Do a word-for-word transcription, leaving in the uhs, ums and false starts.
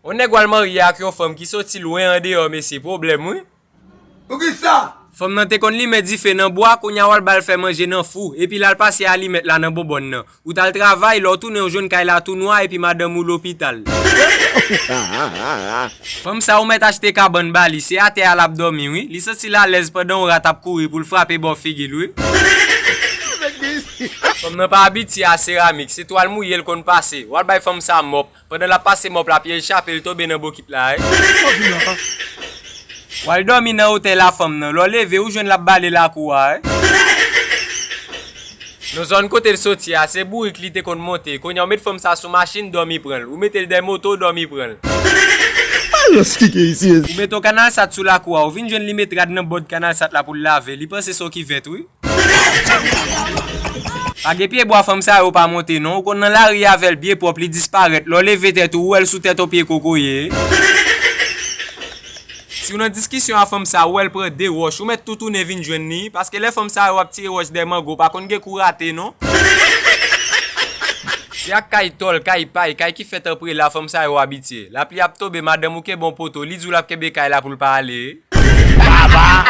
On nèg w al marye ak yon fanm ki soti lwen andeyò, mesye, pwoblèm, wi. Poukisa? Fanm nan te konn limen dife nan bwa, kounye a w al ba l fè manje nan fou, epi l al pase alimèt la nan bonbòn nan. Ou t al travay, lè w tounen w jwenn kay la tou nwa, epi madanm ou lopital. Fanm sa ou mèt achte kabann ba li, se atè a l ap dòmi, wi. Li santi l alèz pandan yon rat ap kouri pou l frape bò figi l, wi. Fanm nan pa abitye a seramik, se twal mouye l konn pase. W al bay fanm sa mòp. Pandan l ap pase mòp la, pye l chape, l tonbe nan bokit la, wi. W al dòmi nan otèl a fanm nan. Lè w leve, ou jwenn l ap bale lakou a, wi. Nan zòn kote l soti a, se bourik li te konn monte. Kounye a, ou met fanm sa sou machin, dòmi pran l. Ou mete l dèyè moto, dòmi pran l. Ou mete yon kanal sat sou lakou a, ou vin jwenn li met rad nan bòd kanal sat la pou l lave. Li panse se w ki vèt, wi. Pa gen pye bwa fanm sa yo pa monte non. Ou konn nan lari avè l byen pwòp, li disparèt. Lè w leve tèt ou, ou wè l sou tèt yon pye kokoye. Si w nan diskisyon a fanm sa, ou wè l pran de wòch, ou mèt tou tounen vin jwenn li, paske lè fanm sa yo ap tire wòch dèyè mango, pa konn gen kou rate non. Se ak kay tòl, kay pay, kay ki fèt an prela fanm sa yo abitye. Lapli ap tonbe, madanm ou kenbe yon poto, li di w l ap kenbe kay la pou l pa ale. Baba!